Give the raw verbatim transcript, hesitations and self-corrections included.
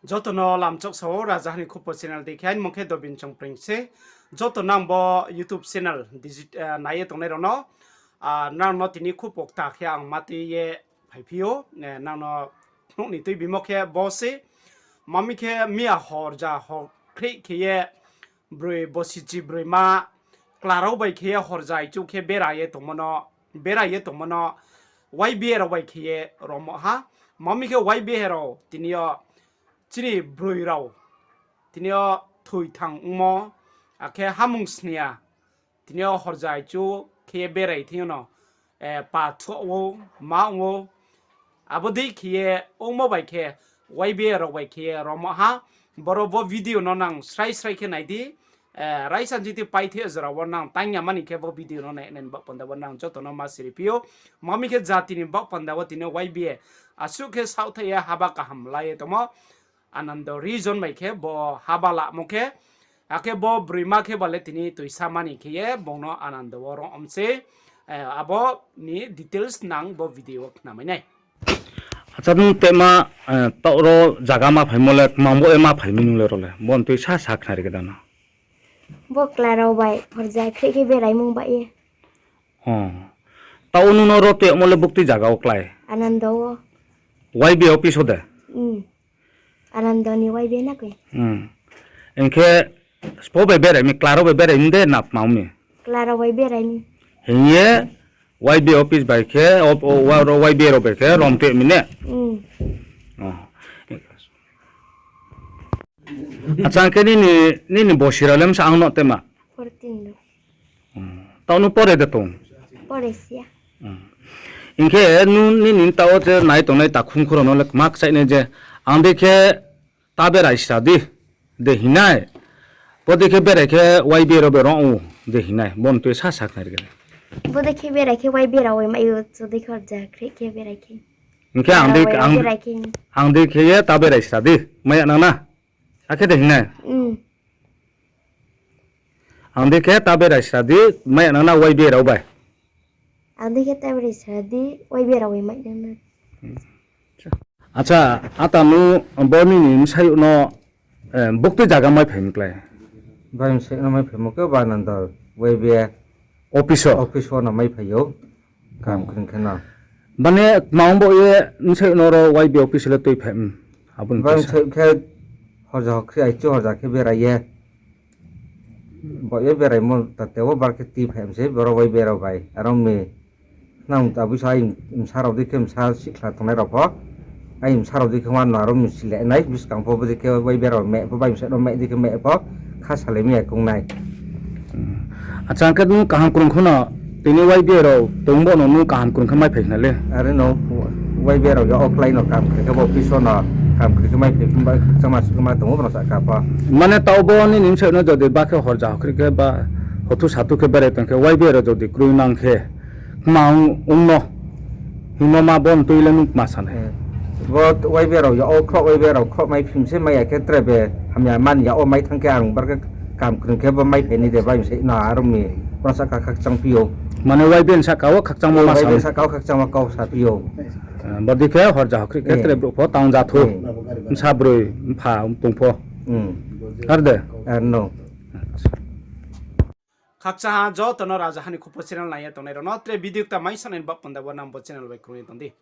Joto no lamchok sao, Raja Hani Khupo channel dei khe, aini mung khe Dobin Chongpreng se. Joto nang bo YouTube channel digit, eh, nai ye tongnai rao no, ah, nang no tini khupo kta khe ang ma tui ye phaiphi ou, eh, nang no phnuh ni tuibimo khe bo se. Mami khe miya horja hor khrih khe ye broi bosi chi broima kla rao bai khe ye horja aichu khe bera ye tongmo no, bera ye tongmo no Y B A rao bai khe ye romo ha. Mami khe Y B A rao tini yo chini broi rao tini yo thoi thang ongmo, akhe hamung sni ya, tini yo horja aichu khe ye berai thing yo no, eh, pa thuh ou, ma ong ou. Abo dei khe ye ongmo bai khe Y B A rao bai khe ye romo ha. Boro bo video no nang srai srai khe nai di. Eh, raisa jiti paithe jora wo nang tang ya mani khe bo video no nai nai ni baoh panda wo nang joto no ma siri phi ou. Mami khe jati ni baoh panda wo tini Y B A asuh khe saohthaih ye haba kaham la ye tongmo. Anando region bai khe bo haba lamo khe, akhe bo broima khe ba le tini tuisa mani khe ye bung no Anando wo rong om se, eh, abo ni details nang bo video wo khnamai nai. Acha, nung tema, eh, taoh ro zaga ma phaimo le, kmang bo ye ma phai mi nung le ro le, bo ni tui sa sa khnari khe da no. Bo kla rao bai horja khrih khe beraimung bai ye. Oh. Taoh nung no ro tuimo le buktui zaga wo klái? Anando wo. Y B A office wo de? Hmm. Anando ni Y B A na koi. Hmm. Hing khe spo bai berai mi, kla rao bai berai mi de na kmang mi? Kla rao bai berai mi. Hing ye Y B A office bai khe, o, o, wa ro Y B A rao bai khe rom tui mi ne? Hmm. Oh. Acha, hing khe nini, nini bosi rao le bsa ang no tema? Fourteen no. Hmm. Taoh nung pore de tong? Pore si ya. Hmm. Hing khe nung nini taoh wo je nai tongnai takhu mkhu rao no le kma kchaih nai je, ang dei khe ta berai sra di, de hing nai. Bo dei khe berai khe Y B A rao bai rong ou, de hing nai. Bo ni tui sa sa khnari khe. Bo dei khe berai khe Y B A rao bai mai ou, chu dei khe horja khrih khe berai khe. Hing khe ang dei, ang, ang dei khe ye ta berai sra di, mai ya nang na. Akhe de hing nai. Hmm. Ang dei khe ta berai sra di, mai ya nang na Y B A rao bai. Ang dei khe ta berai sra di, Y B A rao bai mai nang na. Acha, ata nung bo nini bsayouh no, eh, buktui zaga mai phai mi klái? Bai bsayouh no mai phaimo khe ba Anando Y B A office wo? Office wo no mai phai ou. Kam kring khe no. Mane kmang bo ye bsayouh no ro Y B A office le tui phai, hmm, abo ni bsayouh khe horja hokri aichu horja khe berai ye. Bo ye beraimo ta te wo bar khe tui phai mi se boro Y B A rao bai. Aro mi nang abo sa ai bsa rao dei khe bsa sikhla tongnai rao pho. Ai bsa rao dei khe wano aro mi sile nai buskang pho bo dei khe Y B A rao meh pho bai bsa no meh dei khe meh pho kha salai mi ya kong nai. Acha, hing khe nung kaham krung khe no, tini Y B A rao tong bo no nung kaham krung khe mai phai khna le. Are no Y B A rao ya o klái no kam khe khe bo office wo no kam khe khe mai phai phi ba khakchangma sukma tong ou bo no sahka pho. Mane taoh bo nini bsayouh no jodi ba khe horja hokri khe ba hothu sathu khe berai tong khe Y B A rao jodi kroi nang khe kma ong no hingmo ma bo ni tui le nung kma sa nai. Bo Y B A rao ya o khroh Y B A rao khroh mai phi mi se mai ya khe tre be hamya man ya o mai thanng khe ang bar khe kam krung khe bo mai phai nai de bai bsayouh no aro mi bo sahka khakchang phi ou. Mane Y B A ni sahka wo khakchangma ma sa nai. Y B A ni sahka wo khakchangma kau sa phi ou. Bo dei khe horja hokri khe tre brouh pho tang ja thou. Bsa broi mpha tong pho. Ar de? Ar no. Khakchang ha joto no Raja Hani Khupo channel nai ye tongnai rao no tre video kta mai sanai ni baoh panda wo nang bo channel bai krung ye tong di.